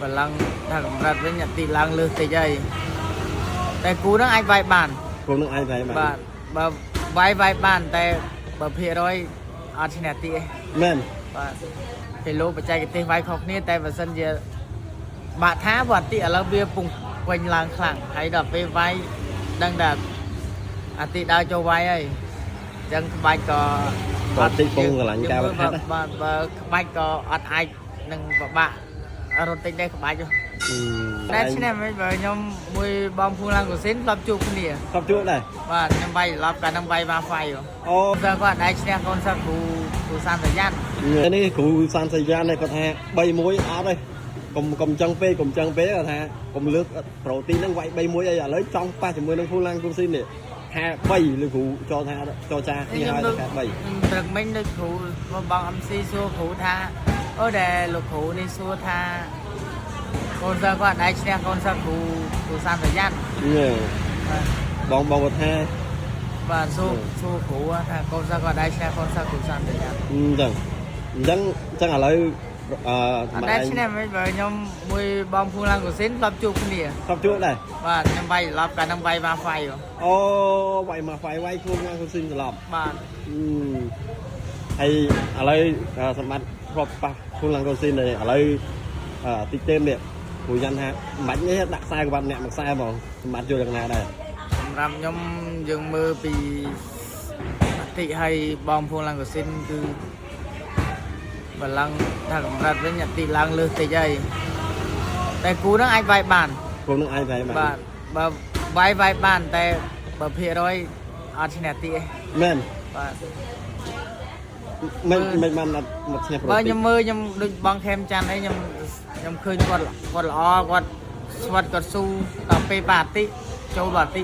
បើឡើងថាកម្រិតវិញអាតិឡើងលើសតិចហើយតែគូហ្នឹងអាចវាយបាន គូនឹងអាចវាយបាន បាទបើវាយវាយបានតែបើភាគរយអត់ឈ្នះតិចទេ មែន បាទគីឡូបច្ចេកទេសវាយខុសគ្នាតែបើសិនជាបាក់ថាបើអាតិឥឡូវវាពុងវិញឡើងខ្លាំងហើយដល់ពេលវាយដឹងតែអាតិដើរចូលវាយហើយអញ្ចឹងក្បាច់ក៏ ក៏តិចពងកន្លាញ់ការវឹកហាត់ណា បាទបើក្បាច់ក៏អត់អាចនឹងពិបាករត់តិចដែរក្បាច់ហ៎តែឈ្នះមិនបើខ្ញុំមួយបងភូឡាំងកូស៊ីនធ្លាប់ជួបគ្នា ធ្លាប់ជួបដែរ បាទខ្ញុំវាយត្រឡប់កាលហ្នឹងវាយមកហ្វៃហ៎ អូ សិស្សគាត់ដែរឈ្នះកូនសិស្សគ្រូគ្រូសានសយ៉ាន់ នេះគ្រូសានសយាននេះគាត់ថា3 1អត់ទេកុំកុំចឹងពេកកុំចឹងពេកគាត់ថាកុំលើកប្រូទីនហ្នឹងវាយ3 1អីឥឡូវចង់ប៉ះជាមួយនឹងភូឡាំងគូស៊ីននេះហា3ឬគ្រូចរថាចរចាគ្នា ខ្ញុំ ហើយថា3 ខ្ញុំព្រឹកមិញដូចគ្រូមកបង MC សួរគ្រូថាអូដែលលោកគ្រូនេះសួរថាកូនសិស្សគាត់ដែរឈ្នះកូនសិស្សគ្រូគ្រូសានសយ៉ាន់ នេះ បាទ បងបងគាត់ថា បាទសួរសួរគ្រូថាកូនសិស្សគាត់ដែរឈ្នះកូនសិស្សគ្រូសានសយ៉ាន់ អញ្ចឹងអញ្ចឹងអញ្ចឹងឥឡូវអឺ អត់ដែរឈ្នះមិនបើខ្ញុំមួយបងភូឡាំងកូស៊ីនធ្លាប់ជួបគ្នា ធ្លាប់ជួបដែរ បាទខ្ញុំវាយត្រឡប់កាលហ្នឹងវាយមកហ្វៃហ៎ អូវាយមកហ្វៃវាយខ្លួនមកគូស៊ីនត្រឡប់ បាទ អឺហើយឥឡូវសម្បត្តិធ្លាប់ប៉ះខ្លួនឡើងកូស៊ីននេះឥឡូវអឺតិចទេនេះព្រោះយ៉ាន់ថាមិនបាច់នេះដាក់ខ្សែក្បាត់អ្នកមួយខ្សែហ្មងសម្បត្តិយល់យ៉ាងណាដែរ សម្រាប់ខ្ញុំយើងមើលពីអតិឲ្យបងភូឡាំងកូស៊ីនគឺបើឡើងថាកម្រិតវិញអតិឡើងលើសតិចហើយតែគូហ្នឹងអាចវាយបាន ខ្លួននឹងអាចវាយបាន បាទបើវាយវាយបានតែបើភាគរយអត់ឈ្នះតិចទេ មែន បាទ មិនមិនបានអត់មកឈ្នះប្រូ បើ ទី ខ្ញុំមើលខ្ញុំដូចបងខេមច័ន្ទអីខ្ញុំខ្ញុំឃើញគាត់គាត់ល្អគាត់ស្វិតគាត់ស៊ូដល់ពេលបាតិចូលបាតិ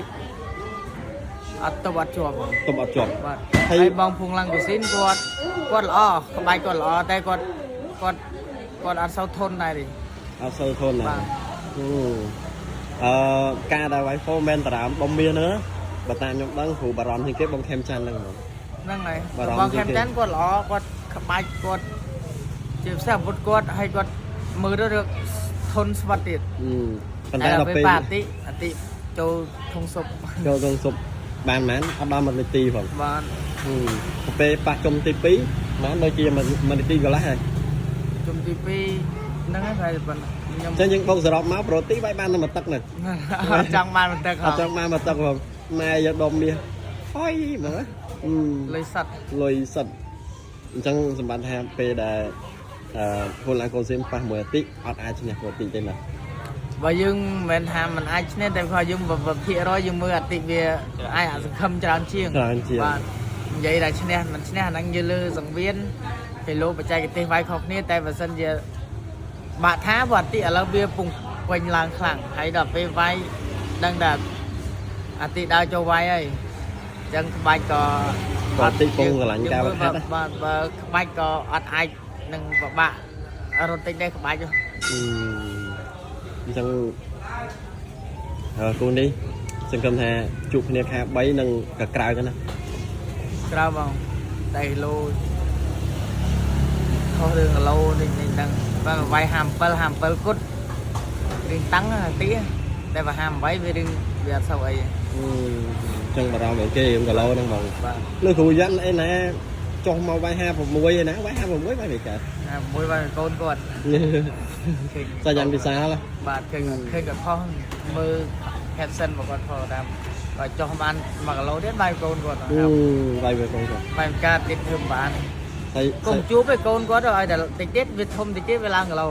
អត់ទៅអត់ជាប់ ទុំអត់ជាប់ បាទ ហើយ ហើយបងភួងឡាំងកូស៊ីនគាត់គាត់ល្អក្បាច់គាត់ល្អតែគាត់គាត់គាត់អត់សូវធន់ដែរទេ អត់សូវធន់ណា បាទ អឺអឺការដែលវាយហ្វូមែនតារាមដុំមានហ្នឹងបើតាមខ្ញុំដឹងគ្រូបារម្ភជាងគេបងខេមច័ន្ទហ្នឹងហ្មង ហ្នឹងហើយ បារម្ភ បងខេម ជាងគេ ច័ន្ទគាត់ល្អគាត់ក្បាច់គាត់ជាពិសេសអាវុធគាត់ហើយគាត់មើលទៅរកធន់ស្វិតទៀត អឺប៉ុន្តែដល់ពេល បាតិអតិចូលធុងសុប ចូលក្នុងស៊ុបបានប៉ុន្មានអត់ដល់1នាទីផង បាទ ហឹមទៅពេលប៉ះជុំទី2បានដូចជាមួយនាទីកន្លះហើយ ជុំទី2ហ្នឹងហើយប្រហែលប៉ុណ្ណាខ្ញុំ អញ្ចឹងយើងបូកសរុបមកប្រូទីវាយបានតែមួយទឹកហ្នឹង អត់ចង់បានបន្តិច អត់ចង់បានមួយទឹកផងម៉ែយកដុំមាសហុយហ្មងណាអឺ លុយសិត លុយសិតអញ្ចឹងសម្បត្តិថាពេលដែលអឺហ៊ុនឡានកូនស៊ីមប៉ះមួយអាទិអត់អាចឈ្នះប្រូទីទេណា បើយើងមិនមែនថាมันអាចឈ្នះតែគាត់យើងបើភាគរយយើងមើលអតិវាអាចអសង្ឃឹមច្រើនជាង ច្រើនជាង បាទនិយាយថាឈ្នះមិនឈ្នះអាហ្នឹងយើងលើសង្វៀនគីឡូបច្ចេកទេសវាយខុសគ្នាតែបើសិនជាបាក់ថាបើអតិឥឡូវវាពុងវិញឡើងខ្លាំងហើយដល់ពេលវាយដឹងតែអតិដើរចូលវាយហើយអញ្ចឹងក្បាច់ក៏ ប្រូទីពងកន្លាញ់ការវឹកហាត់ណា បាទបើក្បាច់ក៏អត់អាចនឹងពិបាករត់តិចដែរក្បាច់ហ៎ អឺអញ្ចឹងអឺគូនេះសង្ឃឹមថាជួបគ្នាខែ3នឹងកក្រើកណា ក្រៅបងតែគីឡូខុសរឿងគីឡូនេះនេះហ្នឹងបើវាយ57 57គត់រឿងតាំងហ្នឹងទីតែបើ58វារឿងវាអត់សូវអីទេ អឺចឹងបារម្ភអីគេរឿងគីឡូហ្នឹងហ្មង បាទ លើគ្រូយ៉ាន់អីណាចុះមកវាយ56ឯណាវាយ56វាយមិនកើត 56វាយកូនគាត់ឃើញ សាយ៉ាន់ពិសាល បាទឃើញឃើញគាត់ផុសមើល caption របស់គាត់ផុសតាមបើចុះបាន1គីឡូទៀតបាយកូនគាត់ អឺវាយវាកូនគាត់ បាយកើតទៀតធ្វើមិនបាន ហើយ កុំជួបឯកូនគាត់ឲ្យតែតិចទៀតវាធំតិចទៀតវាឡើងគីឡូ